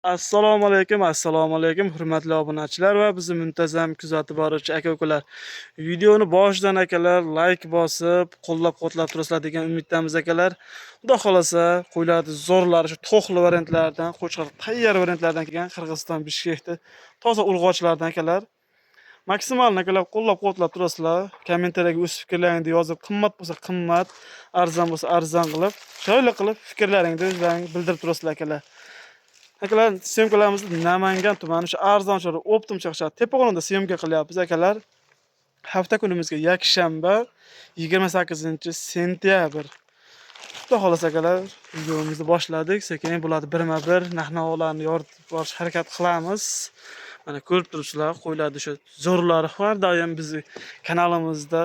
Assalomu alaykum, assalomu alaykum, hurmatli obunachilar va bizni muntazam kuzatib boruvchi aka-ukalar. Videoni boshidan, akalar, like bosib, qo'llab-quvvatlab turasizlar degan umiddamiz, akalar. Xudo xolasa, qo'ylarni zo'rlari, shu to'xli variantlardan, qo'chqor tayyor variantlardan kelgan Qirg'iziston Bishkekda toza urg'ochilardan, akalar. Maksimal, akalar, qo'llab-quvvatlab turasizlar. Kommentariyaga o'z fikrlaringni yozib, qimmat bo'lsa qimmat, arzon bo'lsa arzon qilib, chiroyli qilib fikrlaringni o'zlaring bildirib turasizlar, akalar. Akalar, съёмка larimizni Namangan tumani o'sha arzon chiroyli оптом Chaqchaq Tepaqo'rg'onda съёмка qilyapmiz, akalar. Hafta kunimizga yakshanba, 28 sentyabr. Xudo xohlasa, akalar, videomizni boshladik. Sekin bularni birma-bir narx-navolarni yoritib borishga harakat qilamiz. Mana ko'rib turibsizlar, qo'ylarni o'sha zo'rlari har doim bizni kanalimizda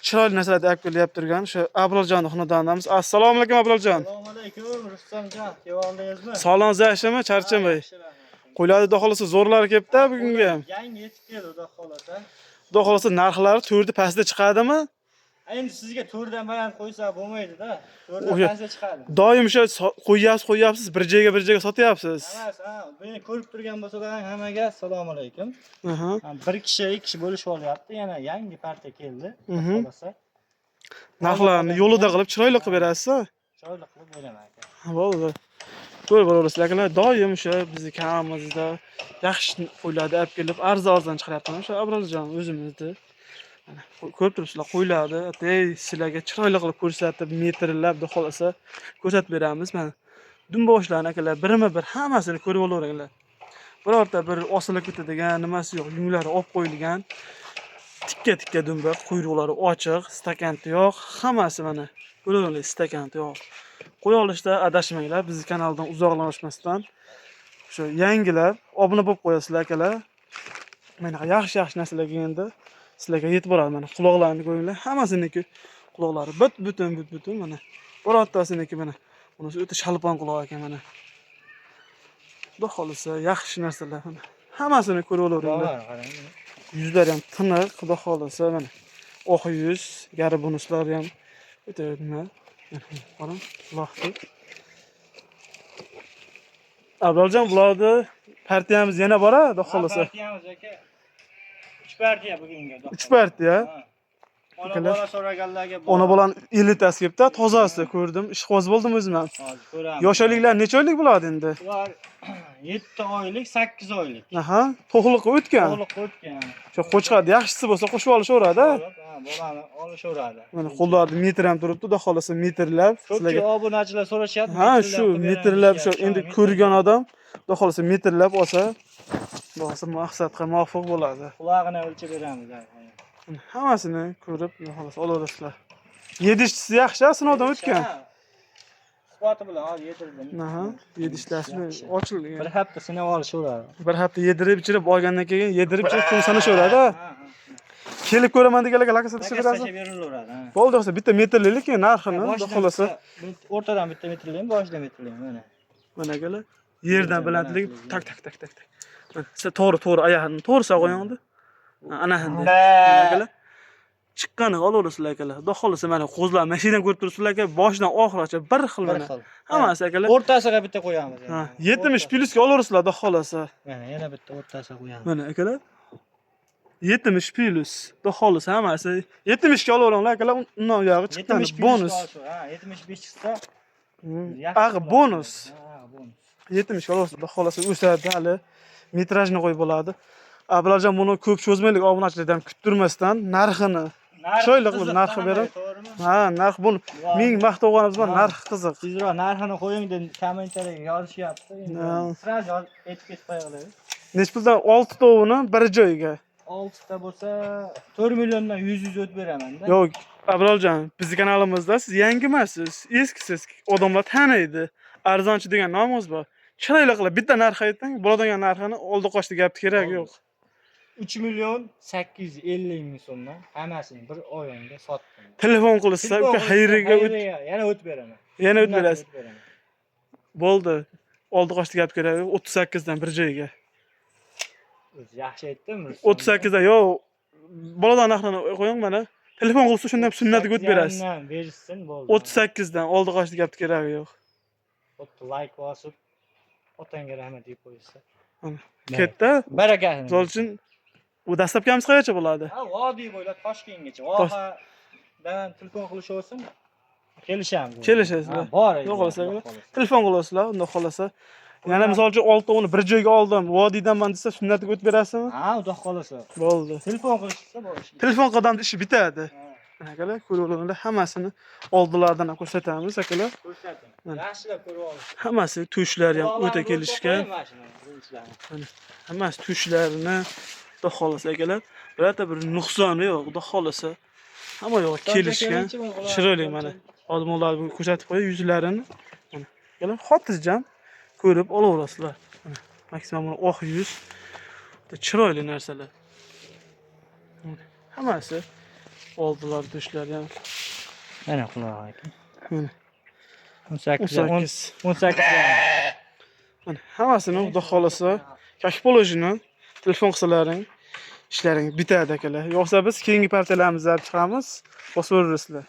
chiroyli narsalarni olib kelyapti turgan o'sha Abrorjonni xonadonidamiz. Assalomu alaykum, Abrorjon. Assalomu alaykum, Rustamjon. Kelib oldingizmi? Sog'lig'ingiz yaxshimi? Charchamay. Yaxshi, rahmat. Qo'ylarni xudo xohlasa zo'rlari kelibdi bugungi ham. Yangi yetib keldi, xudo xohlasa. Xudo xohlasa, narxlari to'rtni pastida chiqadimi? Endi sizga to'rtdan baland qo'ysa bo'lmaydi-da. To'rtdan pastga chiqadi. Doim o'sha qo'yyapsiz, qo'yyapsiz, bir joyga bir joyga sotyapsiz. Emas, ha, buni ko'rib turgan bo'lsalar hammaga assalomu alaykum. Ha, bir kishi, ikki kishi bo'lishib olyapti. Yana yangi partiya keldi. Xudo xohlasa. Narxlarni yo'lida qilib, chiroyli qilib berasiz. Chiroyli qilib beraman, aka. Ha, bo'ldi. Ko'rib boraverasizlar, akalar, doim o'sha bizni kanalimizda yaxshi qo'ylarni olib kelib, arzon-arzon chiqaryapman. O'sha Abrorjon o'zimizni. Mana ko'rib turibsizlar, qo'ylarni ey sizlarga chiroyli qilib ko'rsatib, metrlab, xudo xohlasa ko'rsatib beramiz. Mana dumboshlarni, akalar, birma-bir hammasini ko'rib olaveringlar. Birorta bir osilib ketadigan nimasi yo'q, yunglari olib qo'yilgan. Tikka-tikka dumba, quyruqlari ochiq, stakan tuyoq, hammasi mana ko'raveringlar, stakan tuyoq. Qo'ya olishda adashmanglar, bizni kanaldan uzoqlashmasdan shu yangilar obuna bo'lib qo'yasizlar, akalar. Mana yaxshi-yaxshi narsalar kelganda sizlarga yetib boradi. Mana quloqlarini ko'ringlar, hammasiniki quloqlari butun butun mana. Birortasiniki mana. Bunisi o'ta shalpon quloq ekan mana. Xudo xohlasa, yaxshi narsalar mana. Hammasini ko'rib olaveringlar. Bor, qarang. Yuzlari ham tiniq, xudo xohlasa, mana. Oq yuz, gari bonuslari ham o'ta nima. Qarang, quloqni. Abrorjon, bularni partiyamiz yana bor, xudo xohlasa. Partiyamiz, aka. 3 partiya bugungi. Xudo 3 partiya. Ha. Ona Akalar. bola so'raganlarga bor. Ona bolani elitasi kelibdi, tozasi ko'rdim. Ishqiboz bo'ldim o'zim ham. Hozir ko'ramiz. Yoshliklar necha oylik bo'ladi endi? Ular 7 oylik, 8 oylik. Aha, to'qliqqa o'tgan. To'liq o'tgan. Shu qo'chqarni yaxshisi bo'lsa qo'shib olishaveradi. Ha, bolani olishaveradi. Mana qo'llarida metr ham turibdi, xudo xohlasa metrlab Ko'pchilik sizlarga. obunachilar so'rashyapti. Ha, Metrlab shu qilib beramiz metrlab shu deyapti. endi Ha, ko'rgan odam xudo xohlasa metrlab olsa, xudo xohlasa maqsadga muvofiq bo'ladi. Qulog'ini o'lchab beramiz. Ha. Hammasini ko'rib, xudo xohlasa olaverasizlar. Yedishlisi yaxshi, sinovdan o'tgan. Ha. Isboti bilan hozir yedirdim. Aha, yedishlasi Yaxshi. ochilgan. Bir hafta sinab olishaveradi. Bir hafta yedirib ichirib olgandan keyin yedirib ichirib pul sanashaveradi. Ha. Kelib ko'raman deganlarga lakasa tashlab Lakasa berasiz. berilaveradi. Ha. Bo'ldi, bo'lsa bitta metrlik lekin narxini xudo Boshidan xohlasa o'rtadan bitta metrlaymi, boshidan metrlaymi mana. Mana, akalar, yerdan Yerdan balandligi balandligi. Tak tak tak tak tak. Mana, siz to'g'ri to'g'ri oyog'ini to'g'ri qo'yingdi. Ana endi. Mana, akalar. Chiqqani olaverasizlar, akalar. Xudo xohlasa, mana qo'zlar mashinadan ko'rib turibsizlar, aka, boshidan oxirigacha bir xil Bir mana. xil. Hammasi, akalar. O'rtasiga bitta qo'yamiz. Ha, 70 plyusga olaverasizlar, xudo xohlasa. Mana yana bitta o'rtasiga qo'yamiz. Mana, akalar. 70 plyus. Xudo xohlasa, hammasi 70 ga olaveringlar, akalar, undan uyog'i chiqqani 70 bonus. Ha, 75 chiqsa yaxshi Ag'i bo'ladi. Bonus. Ha, bonus. 70 ga olaverasizlar, xudo xohlasa o'sadi hali. Metrajni qo'yib bo'ladi. Ablarjon, buni ko'p cho'zmaylik, obunachilardan ham kuttirmasdan narxini Narx chiroyli qilib qiziq narxi hammaga, berib. to'g'rimi? Ha, narx buni ming maqtovganimiz bor, Ha. narx qiziq. Tezroq narxini qo'ying deb kommentariyaga yozishyapti. Endi Ha. сразу aytib ketib qo'yaylik. Nechi puldan 6 tovuni bir joyga? 6 ta bo'lsa 4 milliondan 100 100 o'tib beraman-da. Yo'q, Abrorjon, bizni kanalimizda siz yangi emassiz, eskisiz. Odamlar taniydi. Arzonchi degan nomingiz bor. Chiroyli qilib bitta narx ayting, bo'ladigan narxini oldi qochdi gapni keragi yo'q. 3 million 850 ming so'mdan hammasini bir oyonga sotdim. Telefon qilishsa, Telefon uka qilsa, xayriga o't xayriga yana o'tib beraman. Yana o'tib Sunnatga berasiz. o'tib beraman. Bo'ldi. Oldi qochdi gap kerak yo'q. 38 dan bir joyga. O'zi yaxshi aytdim. 38 dan yo'q. Boladan narxini qo'ying mana. Telefon qilsa shundan sunnatiga o'tib berasiz. 38,5 berishsin, bo'ldi. 38 dan oldi qochdi gapni keragi yo'q. Bo'pti, like bosib. Otangga rahmat deb qo'ysa. Mana. Katta. Barakasini. Misol uchun u dastlabkimiz qayercha bo'ladi? Ha, vodiy bo'ylab Toshkentgacha. Vohadan telefon qilishaversin. Kelishamiz. Kelishasizlar. Ha, bor. Xudo xohlasa, telefon qilasizlar, unda xohlasa. Yana misol uchun oltovini bir joyga oldim, vodiydanman desa sunnatiga o'tib berasizmi? Ha, xudo xohlasa. Bo'ldi. Telefon qilishsa bo'lishi. Telefon qadamda ishi bitadi. Mana akalar, ko'rib olinglar, hammasini oldilaridan ham ko'rsatamiz akalar. Ko'rsating. Mana. Yaxshilab ko'rib olish. Hammasi tushlari ham o'ta kelishgan. Mana. Hammasi tushlarini xudo xohlasa akalar, birorta bir nuqsoni yo'q, xudo xohlasa. Hamma yo'q kelishgan. Chiroyli mana. Hozir ularni ko'rsatib qo'yay yuzlarini. Mana. Akalar xotirjam ko'rib olaverasizlar. Mana maksimum mana oq yuz. O'ta chiroyli narsalar. Mana, hammasi oldilar tushlari ham. Mana qulog'i aka. Mana 18 18. 18. Mana hammasini xudo xohlasa, как положено, telefon qilsalaring ishlaring bitadi akalar. Yo'qsa biz keyingi partiyalarimizni olib chiqamiz, bosaverasizlar.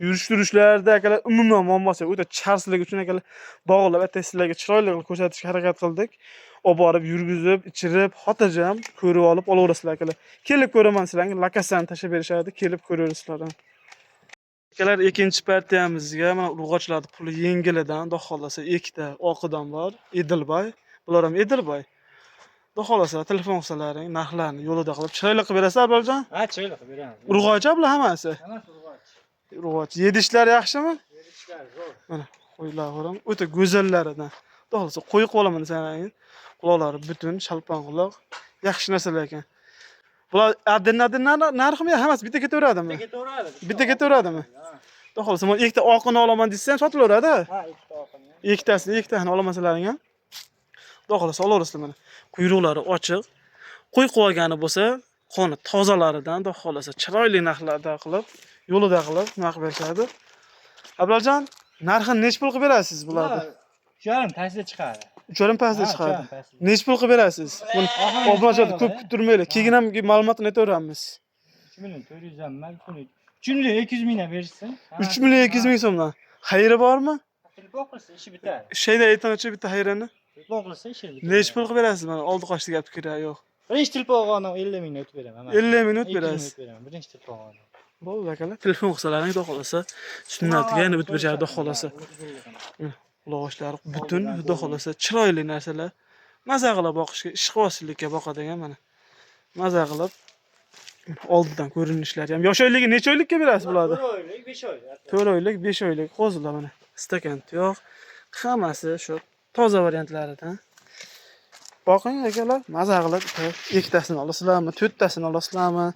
Yurish turishlarda akalar umuman muammosi yo'q. O'ta charsligi uchun akalar bog'lab, erta sizlarga chiroyli qilib ko'rsatishga harakat qildik. Olib borib yurgizib, ichirib, xotirjam ko'rib olib olaverasizlar akalar. Kelib ko'raman sizlarga, lakasani tashlab berishadi, kelib ko'raverasizlar. Akalar, ikkinchi partiyamizga mana urg'ochlarni puli yengilidan, xudo xohlasa ikkita oqidan bor, Edilboy. Bular ham Edilboy. Xudo xohlasa telefon qilsalaring, narxlarni yo'lida qilib, chiroyli qilib berasizlar, Abrorjon? Ha, chiroyli qilib beramiz. Urg'ochi bular hammasi. Hammasi urg'och. Urg'och. Yedishlar yaxshimi? Yerishlar zo'r. Mana qo'ylar ham o'ta go'zallaridan. Xudo xohlasa qo'y qilib olaman desalaring, quloqlari butun, shalpon quloq, yaxshi narsalar ekan. Bular adin-adin narximi yo hammasi bitta ketaveradimi? Bitta ketaveradi. Bitta ketaveradimi? Ha. Xudo xohlasa, mana ikkita oqini olaman desa ham sotilaveradi. Ha, ikkita oqini. Ikkitasini, ikkitasini olmasalaring ham. Xudo xohlasa olaverasizlar mana. Quyruqlari ochiq. Qo'y qo'ygani bo'lsa, qoni tozalaridan xudo xohlasa chiroyli narxlarda qilib, yo'lida qilib nima qilib berishadi. Ablaljon, narxini nechi pul qilib berasiz bularni? 3,5 pastda chiqadi. 3,5 pastda Ha, chiqadi. 3,5 pastda. Nechi pul qilib berasiz? Buni Oxirgi obunachilarni ko'p chiqadi. kuttirmanglar. Keyin ham ma'lumotini aytaveramiz. 3 million 400 ham, 3 million 200 mingdan berishsin. 3 million 200 ming so'mdan. Xayri bormi? Telefon qilsa ishi bitadi. Shayda aytamichi bitta xayrini. Telefon qilsa ishi bitadi. Nechi pul qilib berasiz mana oldi qochdi gap kerak yo'q. Birinchi telefon olgandan 50 mingdan o'tib beraman. 50 ming o'tib 200 ming berasiz. o'tib beraman. Birinchi telefon olgandan. Bo'ldi akalar, telefon qilsalaring xudo xohlasa sunnatiga yana o'tib berishadi xudo xohlasa. Quloqochlari butun, xudo xohlasa chiroyli narsalar. Maza qilib boqishga, ishqibozchilikka boqadigan mana. Maza qilib oldidan ko'rinishlari ham. Yosh oyligi necha oylikka berasiz bularni? 4 oylik, 5 oylik. 4 oylik, 5 oylik qo'zilar mana. Stakan tuyoq. Hammasi shu toza variantlaridan. Boqing akalar, maza qilib ikkitasini olasizlarmi, to'rttasini olasizlarmi?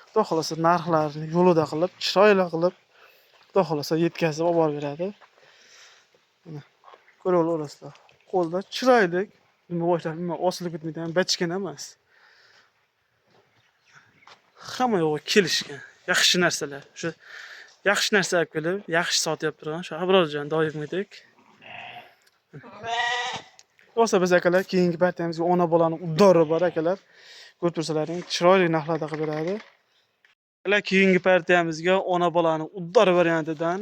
Xudo xohlasa narxlarini yo'lida qilib, chiroyli qilib, xudo xohlasa yetkazib olib borib beradi. Mana ko'rib olasizlar. Qo'lda chiroyli, nima boshlab, nima osilib ketmaydigan bachkana emas. Hamma yo'g'i kelishgan. Yaxshi narsalar. Shu yaxshi narsa olib kelib, yaxshi sotyapti turgan shu Abrorjon doimgidek. Yo'qsa biz akalar keyingi partiyamizga ona bolani uddori bor akalar. Ko'rib tursalaring, chiroyli narxlarda qilib beradi. Akalar keyingi partiyamizga ona bolani uddor variantidan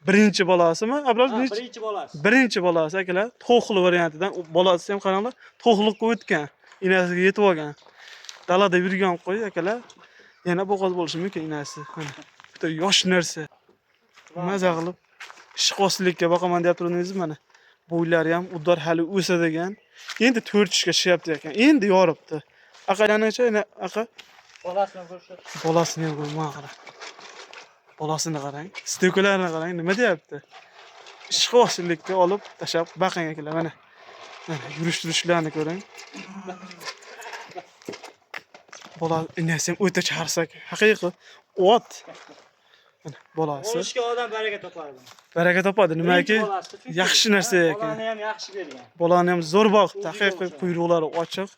birinchi bolasimi? Abror Ha, birinchi birinchi bolasi. birinchi bolasi akalar to'xli variantidan u bolasi ham qaranglar to'xliqqa o'tgan, inasiga yetib olgan. Dalada yurgan qo'y akalar yana bo'g'oz bo'lishi mumkin inasi. Mana bitta yosh narsa. Maza qilib ishqibozlikka boqaman deb turdingiz mana. Bo'ylari ham uddor hali o'sadigan. Endi 4 tishga chiqyapti ekan. Endi yoribdi. Aqalanicha aka Bolasini ko'rsat. bolasini ham ko'rma qarang. Bolasini qarang, stekalarini qarang, nima deyapti? Ishqibozchilikka olib tashlab baqing akalar mana. Mana yurish turishlarni ko'ring. Bola inasi ham o'ta charsak, haqiqiy ot. Mana bolasi. Olishga odam baraka topadi. Baraka topadi, nimaki Birinchi bolasi, chunki, yaxshi narsa ha, ekan. Bolani ham yaxshi bergan. Bolani ham zo'r boqibdi, O'ziga haqiqiy o'xshab. quyruqlari ochiq.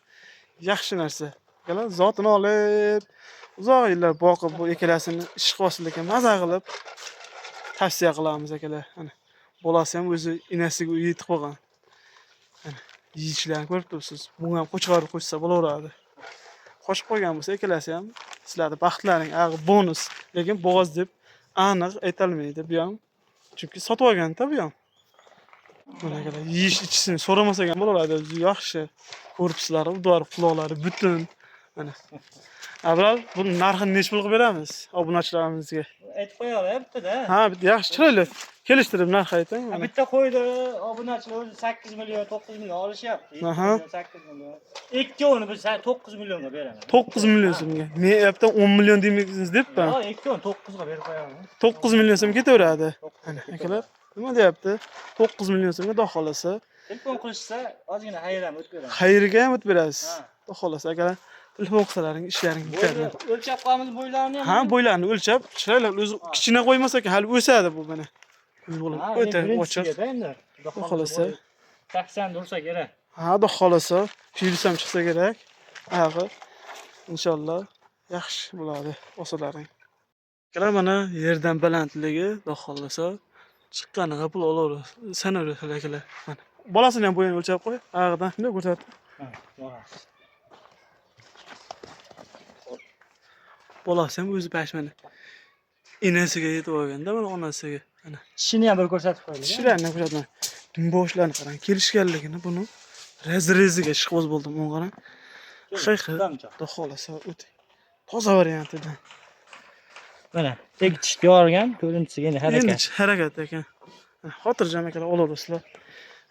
Yaxshi narsa. Akalar zotini olib, uzoq yillar boqib bu ikkalasini ishqibozlikka maza qilib tavsiya qilamiz akalar. Mana bolasi ham o'zi inasiga yetib qolgan. Mana yeyishlarini ko'rib turibsiz. Bunga ham qo'chqor qo'shsa bo'laveradi. Qo'shib qo'ygan bo'lsa ikkalasi ham sizlarni baxtlaring ag'i bonus. Lekin bo'g'oz deb aniq aytolmaydi bu ham. Chunki sotib olgan-da bu ham. Mana akalar, yeyish ichishini so'ramasak ham bo'ladi. O'zi yaxshi. Korpuslari, udor, quloqlari butun. Mana. Avval buni narxini nechi pul qilib beramiz obunachilarimizga? Aytib qo'yaylik bittada. Ha, bitta yaxshi chiroyli kelishtirib narx ayting. Ha, Mana. bitta qo'yni obunachilar o'zi 8 million, 9 million olishyapti. 7 million, 8 million. Ikkovini biz 9 millionga beraman. 9 million so'mga. Men yaptan 10 million demaysiz debman. Yo'q, ikkovini 9 ga berib qo'yaman. 9 million so'm ketaveradi. 9 Mana akalar, nima deyapti? 9 million so'mga xudo xolasa Telefon qilishsa ozgina xayr ham o'tib beraman. xayrga ham o'tib berasiz. Ha. Xudo xolasa akalar, telefon qilsalaring ishlaring bitadi. Bo'yni o'lchab qo'yamiz bo'ylarini ham. Ha, bo'ylarini o'lchab, chiroyli o'zi kichkina qo'ymas ekan, hali o'sadi bu mana. Qo'y Ha, o'ta endi ochiq. birinchisiga-da endi. Xudo Xudo xolasa. 80 dursa kerak. Ha, xudo xolasa, virus ham chiqsa kerak. Oyog'i inshaalloh yaxshi bo'ladi olsalaring. Akalar mana yerdan balandligi, xudo xolasa chiqqaniga pul olaverasiz, sanaverasizlar akalar. Mana. Bolasini ham bo'yini o'lchab qo'y, oyog'idan shunday ko'rsatdi. Ha, borasiz. Bolasi ham o'zi pashmani. Enasiga yetib olganda mana onasiga. Mana. Tishini ham bir ko'rsatib qo'yaylik. Tishlarini ko'rsatma. Dumboshlarini qarang, kelishganligini buni razreziga ishqiboz bo'ldim, uni qarang. Haqiqat. Xudomcha. Xudo xolasa o'ta toza variantidan. Mana, tek tishga yorgan, to'rtinchisiga endi Endi harakat. harakat ekan. Xotirjam akalar olaverasizlar.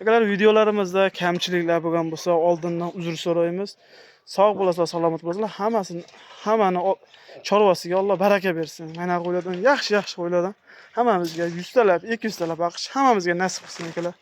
Akalar videolarimizda kamchiliklar bo'lgan bo'lsa, oldindan uzr so'raymiz. Sog' bo'lasizlar, salomat bo'lasizlar. Hammasini, hammani chorvasiga Alloh baraka bersin. Mana qo'ylardan yaxshi-yaxshi qo'ylardan hammamizga 100 talab, 200 talab baqish hammamizga nasib qilsin akalar.